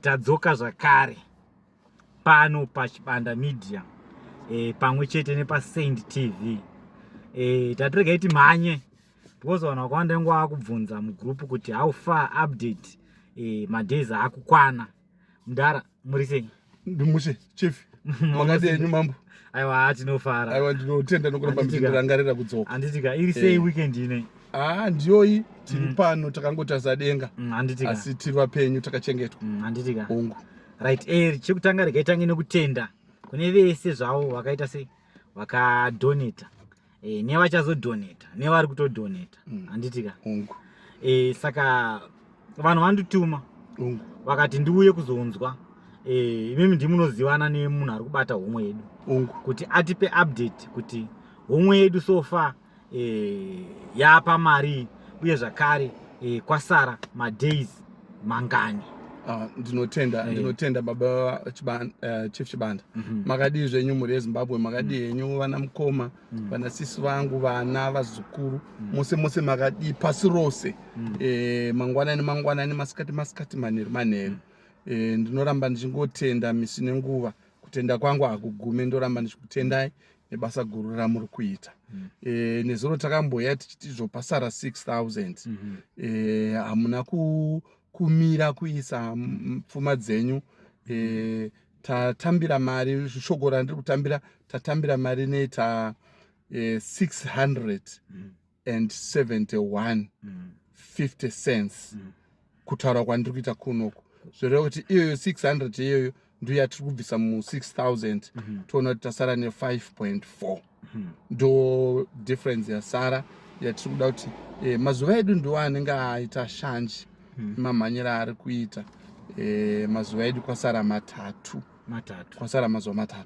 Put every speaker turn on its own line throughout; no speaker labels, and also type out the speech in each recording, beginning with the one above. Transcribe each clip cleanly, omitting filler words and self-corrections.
Tadzoka zvakare pano paChibanda Media pamwe chete nepaSaint TV. Tatiregai timhanye because vanhu vakawanda inguva vakubvunza mugroup kuti how far update, madays akukwana. Mudhara, muri sei?
Ndimushe, chief. Makadii henyu, mambo?
Aiwa, tinofara.
Aiwa, ndinotenda nokuramba muchindirangarira kudzoka.
Handitika, iri sei weekend ine?
Ah, ndiyoyi tiri pano takangotarisa denga.
Handitika.
Asi tiri vapenyu, takachengetwa.
Handitika.
Hongu.
Right, chekutanga regai tange nekutenda kune vese zvavo vakaita sei, vakadonata, nevachazodonata, nevari kutodonata. Handitika?
Hongu.
Saka vanhu vandituma vakati ndiuye kuzonzwa imimi ndimunozivana nemunhu ari kubata homwe yedu kuti atipe update kuti homwe yedu so far yapa mari, uye zvakare kwasara madays mangani.
Ah, ndinotenda. Ndinotenda, baba Chief Chibanda. Makadii zvenyu, mhuri yeZimbabwe? Makadii henyu, vana mukoma, vana sisi vangu, vana, vazukuru, mose mose makadii pasi rose? Mangwanani mangwanani, masikati masikati, manheru manheru. Ndinoramba ndichingotenda misi nenguva. Kutenda kwangu hakugume, ndoramba ndichikutendai nebasa guru ramuri kuita. Nezuro takamboya tichiti zvopasara 6000. Hamuna kumira kuisa pfuma dzenyu. Tatambira mari, shoko randiri kutambira, tatambira mari inoita 671 50 cents kutaura kwandiri kuita kunoku. Zvoreva kuti iyoyo 600 iyoyo ndiyo yatiri kubvisa mu6000, toona kuti tasara ne5.4. Ndo difference yasara yatiri kuda kuti mazuva edu ndiwo anenge aita shanje. Mamhanyiro aari kuita mazuva edu, kwasara 3.
3.
Kwasara mazuva 3,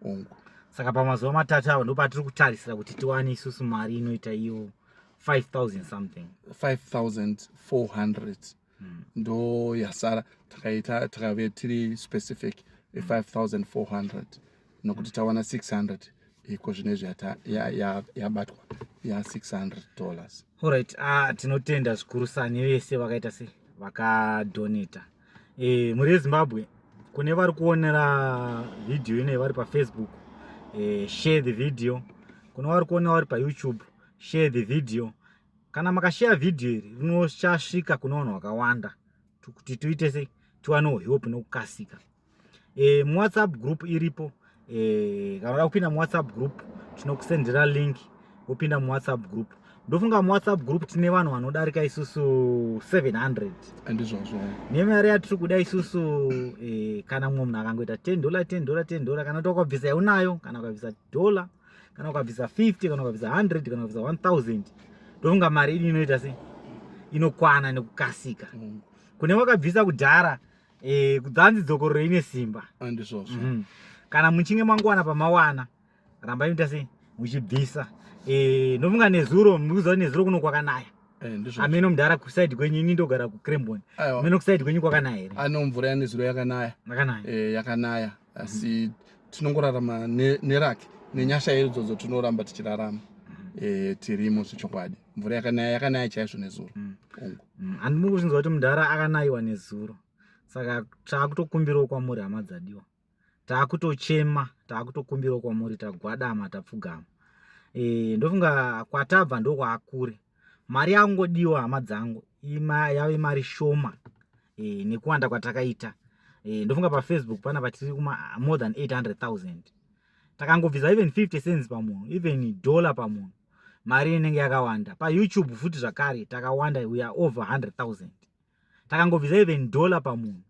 ongu.
Saka pamazuva 3 ava ndopatiri kutarisira kuti tiwane isusu mari inoita iyo 5000 something.
5400 ndo yasara. Takaita, takave tiri specific, 5400, nokuti tawana 600 iko zvinezvi yabatwa ya$600.
Alright, ah, tinotenda zvikuru sani vese vakaita sei, vakadonata. Mhuri yeZimbabwe, kune vari kuonera vhidhiyo inoyi vari paFacebook, share the video. Kune vari kuonera vari paYouTube, share the video. Kana makashare vhidhiyo iri, rinochasvika kune vanhu vakawanda kuti tiite sei, tiwanewo help nokukasika. MuWhatsApp group iripo. Kana uda kupinda muWhatsApp group, tinokusendera link, wopinda muWhatsApp group. Ndofunga muWhatsApp group tine vanhu vanodarika isusu 700.
Andizvozvo.
Nemari yatiri kuda isusu, kana mumwe munhu akangoita $10, $10, $10, kana kuti wakabvisa yaunayo, kana ukabvisa dollar, kana ukabvisa 50, kana ukabvisa 100, kana ukabvisa 1000, ndofunga mari ini inoita sei, inokwana nekukasika. Kune wakabvisa kudhara, kudzanzi dzokororo ine simba.
Andizvozvo.
Kana muchinge mangowana pamawana, rambai muita sei, muchibvisa. Ndofunga nezuro murikuziva kuti nezuro kuno kwakanaya.
Ndizvozvo.
Ameno mudhara kuside kwenyu, ini ndogara kuCrembon.
Aiwa.
Ameno kuside kwenyu kwakanaya here?
Ano, mvura yanezuro yakanaya.
Yakanaya.
Yakanaya, asi tinongorarama nerake nenyasha idzodzo, tinoramba tichirarama. Tirimo zvechokwadi. Mvura yakanaya, yakanaya chaizvo nezuro. Hongu.
Handimuri kuzvinzwa kuti mudhara akanayiwa nezuro. Saka taakutokumbirawo kwamuri, hama dzadiwa, taakutochema, taakutokumbirawo kwamuri, tagwadama, tapfugama. Ndofunga kwatabva ndokwaakure. Mari yakungodiwa, hama dzangu, yave mari shoma nekuwanda kwatakaita. Ndofunga paFacebook pana patiri kuma more than 800,000. Takangobvisa even 50 cents pamunhu, even dollar pamunhu, mari inenge yakawanda. PaYouTube futi zvakare takawanda, we are over 100,000. Takangobvisa even dollar pamunhu,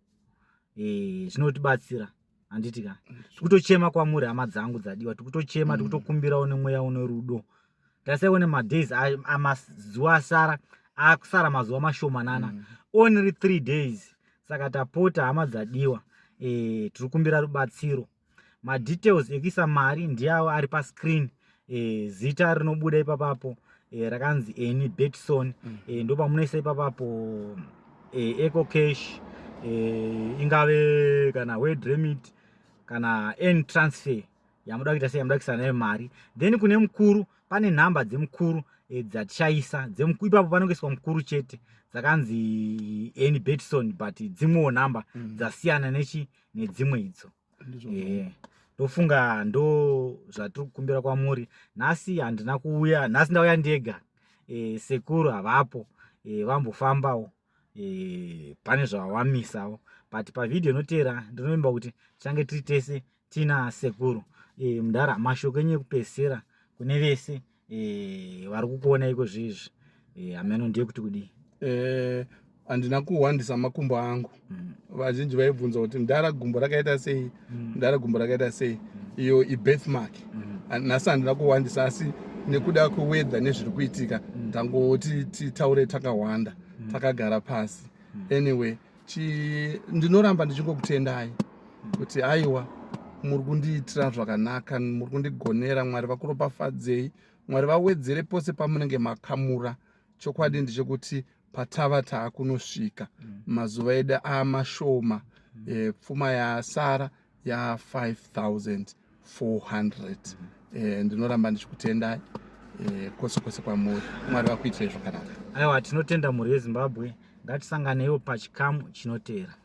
zvinotibatsira, handiti ka? Tikutochema kwamuri, hama dzangu dzadiwa, tikutochema. Tikutokumbirawo nemweya une rudo. Tasaiwo nemadays, amazuva asara, akusara mazuva mashomanana, only 3 days. Saka tapota, hama dzadiwa, tiri kumbira rubatsiro. Madetails ekuisa mari ndiawo ari pascreen. Zita rinobuda ipapapo rakanzi Eni Betson. Ndo pamunoisa ipapapo EcoCash, ingave kana WorldRemit kana n transfer yamuda kuita sei, yamuda kuisa nayo mari. Then kune mukuru, pane nhamba dzemukuru dzatichaisa ipapo. Panongoiswa mukuru chete. Dzakanzi Annie Betson, but dzimwewo nhamba dzasiyana nechi nedzimwe idzo. Ndofunga ndo zvatiri kukumbira kwamuri nhasi. Handina kuuya nhasi, ndauya ndega. Sekuru havapo, vambofambawo, pane zvavamisawo, but pavhidhiyo inoteera ndinovimba kuti tichange tiri tese tina sekuru. Mudhara, mashoko enyu ekupedzisira kune vese vari kukuona iko zvezvi, hameno ndiye kuti kudii?
Handina kuwandisa makumbo angu. Vazhinji vaibvunza kuti, "Mudhara, gumbo rakaita sei? Mudhara, gumbo rakaita sei?" Iyo ibirthmark. Nhasi handina kuwandisa, asi nekuda kweweather nezviri kuitika, ndangoti titaure takawanda, takagara pasi. Anyway, ndinoramba ndichingokutendai kuti aiwa, muri kundiitira zvakanaka, muri kundigonera. Mwari vakuropafadzei, Mwari vawedzere pose pamunenge makamura. Chokwadi ndechekuti patava taakunosvika mazuva edu amashoma. Pfuma yasara ya5400. Ndinoramba ndichikutendai kwose kwose kwamuri. Mwari vakuitirai zvakanaka.
Aiwa, tinotenda mhuri yeZimbabwe. Ngatisanganeiwo pachikamu chinoteera.